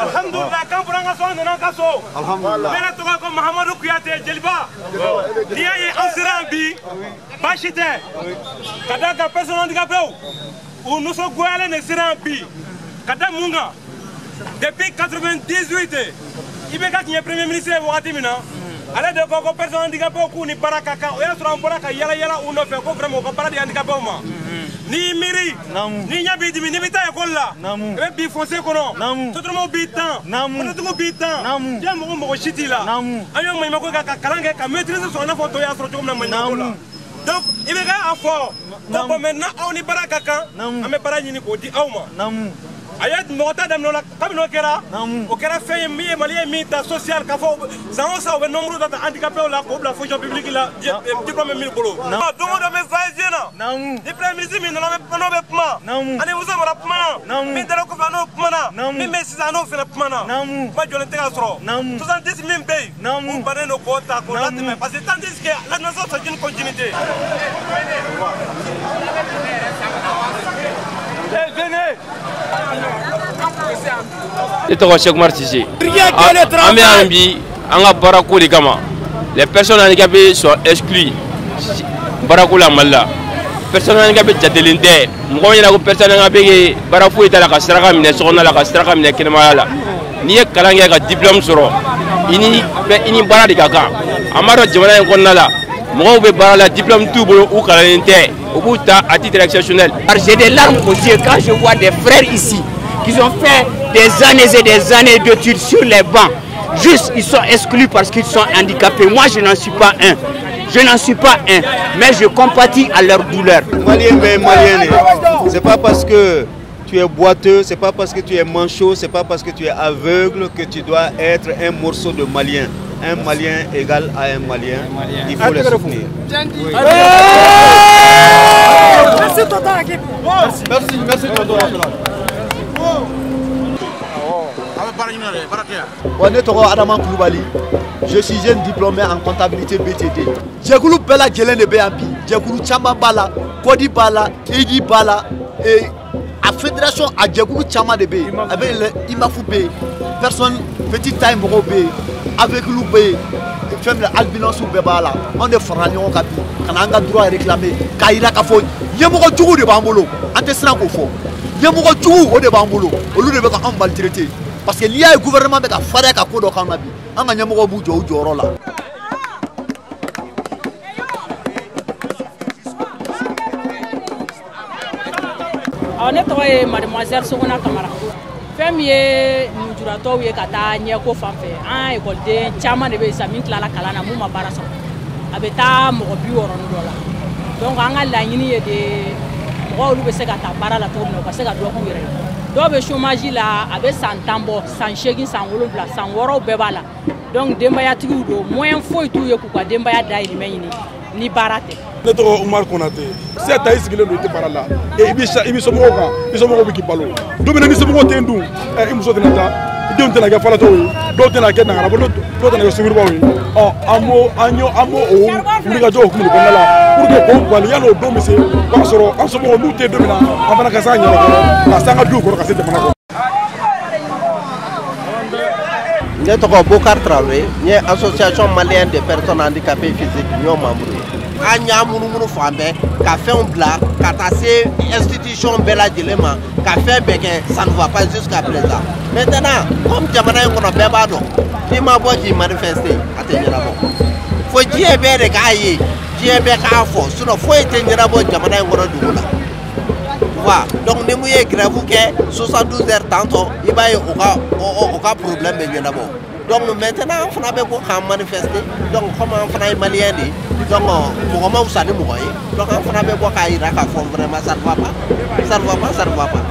Alhamdulillah, kan bɔra an ka so, an nana an ka so. Alhamdulillah. Ne yɛrɛ tɔgɔ ko Mahamadu Kuyate Jeliba. N'i y'a ye an sera yan bi, baasi tɛ. Ka d'a kan personnes handicapées u nisɔngoyalen de sera yan bi. Ka da mun kan? Depuis 98, IBK tun ye premier ministre ye wagati min na, ale de ko ko personnes handicapées k'u ni baara ka kan. O y'a sɔrɔ an bɔra ka yala yala u nɔfɛ ko vraiment u ka baara di handicapés ma. N'i miiri, n'i ɲɛ b'i dimi, n'i bɛ taa ekɔli la, i bɛ bin fossé kɔnɔ, sotaramaw b'i tan, mototigiw b'i tan, diɲɛ mɔgɔ mɔgɔ si t'i la. An y'o maɲumanko kɛ ka kalan kɛ ka maîtrise sɔrɔ i n'a fɔ tɔw y'a sɔrɔ cogo min na maɲumanko la. Donc i bɛ k'a fɔ ko bon maintenant aw ni baara ka kan, an bɛ baara ɲini k'o di aw ma. A ye mɔgɔ ta daminɛ o la, kabini o kɛra, o kɛra fɛn ye min ye Mali ye min ta social k'a fɔ san o san u bɛ nombre dɔ ta handicapé la k'o bila fonction publique la, diplôme min bolo. Don o don n bɛ voyager na, ni premier ministre min nana n'o bɛ kuma, ani Musa Mara kumana, min taara kɔfɛ n'o kumana, min bɛ sisan n'o fana kumana, kuma jɔlen tɛ ka sɔrɔ. 70 min bɛ yen, u bannen don k'o ta k'o latɛmɛ parce que tandis que l'administration c'est une continuité. Ne tɔgɔ Cheikh Oumar Cissé. An bɛ yan bi an ka baarako de kama. Les personnes handicapées sont exclues baarako la Mali la. Personnes handicapées jatelen tɛ. Mɔgɔw ɲɛna ko personnes handicapées ke baara foyi t'a la ka saraka minɛ sokɔnɔna la ka saraka minɛ kɛnɛmaya la. N'i ye kalan kɛ ka diplôme sɔrɔ, i ni baara de ka kan. An b'a dɔn jamana in kɔnɔna la, mɔgɔw bɛ baara la diplôme t'u bolo, u kalannen tɛ. U b'u ta à titre exceptionnel. J'ai des larmes aux yeux quand je vois des frères ici qui ont fait des années et des années d'études sur les bancs. Juste, ils sont exclus parce qu'ils sont handicapés. Moi, je n'en suis pas un. Je n'en suis pas un, mais je compatis à leur douleur. Malien, mais malien, c'est pas parce que tu es boiteux, c'est pas parce que tu es manchot, c'est pas parce que tu es aveugle que tu dois être un morceau de Malien. Un Malien égal à un Malien, il faut les soutenir. Oui. Merci tonton Akib. Merci, merci tonton. Ne tɔgɔ Adama Kulubali, je suis jeune diplômé en comptabilité BTD. Jɛkulu bɛɛ lajɛlen de bɛ yan bi, jɛkulu caman b'a la, Kɔdi b'a la, EDI b'a la, a fédération a jɛkulu caman de bɛ yen, a bɛ IMAF bɛ yen, personne petite taille mɔgɔw bɛ yen, aveugle bɛ yen, fɛn min albinos bɛɛ b'a la. Anw de farala ɲɔgɔn kan bi ka na an ka droit réclamer k'a yira k'a fɔ ɲɛmɔgɔ jugu de b'an bolo, an tɛ siran k'o fɔ. Ɲɛmɔgɔ jugu o de b'an bolo, olu de bɛ ka anw maltraiter. Parce que n'i y'a ye gouvernement bɛ ka farinya ka ko dɔ k'an na bi, an ka ɲɛmɔgɔw b'u jɔ u jɔyɔrɔ la. Ne tɔgɔ ye mademoiselle Sogona Kamara. Fɛn min ye nujuratɔw ye ka taa ɲɛko fan fɛ, an ekɔliden caman de bɛ yen sisan min tilala kalan na mun ma baara sɔrɔ. A bɛ taa mɔgɔ 60 dɔ la. Donc an ka laɲini ye de mɔgɔw olu bɛ se ka taa baara la cogo min na, u ka se ka dɔ k'u yɛrɛ ye. Dɔw bɛ chômage la, a bɛ san 10 bɔ, san 8, san 7, san 6 bɛɛ b'a la. Donc denbayatigiw don, moyen foyi t'u ye k'u ka denbaya dahirimɛ ɲini ni baara tɛ. Ne tɔgɔ Umar Konate. Se ta i sigilen don i tɛ baara la. I b'i somɔgɔw kan, i somɔgɔw bɛ k'i balo. Don min na ni somɔgɔw tɛ yen dun, i muso tɛna taa, i denw tɛna kɛ falatɔw ye, dɔw tɛna kɛ nangarabɔ, dɔw tɛna kɛ sunkurubaw ye. Ɔ an b'o wulikajɔ hukumu de kɔnɔna la pour que k'o bali yanni o don bɛ se, o b'a sɔrɔ an somɔgɔw n'u tɛ don min na, an fana ka se an yɛrɛ kɔrɔ, ka se an ka duw kɔrɔ, ka se jamana kɔrɔ. Ne tɔgɔ Bokar Traoré, n ye association malienne des personnes handicapées physiques n y'o membre ye. An y'a munumunu fan bɛɛ ka fɛnw bila ka taa se institution bɛɛ lajɛlen ma ka fɛn bɛɛ kɛ, ça ne va pas jusqu'à présent. Maintenant comme jamana in kɔnɔ bɛɛ b'a dɔn n'i ma bɔ k'i manifester a tɛ ɲɛnabɔ. Fo diɲɛ bɛɛ de k'a ye, diɲɛ bɛɛ k'a fɔ, sinon foyi tɛ ɲɛnabɔ jamana in kɔnɔ dugu la. Wa donc ni mun ye grève kɛ 72 heures tantôt i b'a ye o ka problème bɛ ɲɛnabɔ. Donc maintenant an fana bɛ bɔ k'an manifester, donc comme an fana ye malien de ye, donc mɔgɔ ma fisa ni mɔgɔ ye, donc an fana bɛ bɔ k'a yira k'a fɔ vraiment ça ne va pas, ça ne va pas, ça ne va pas.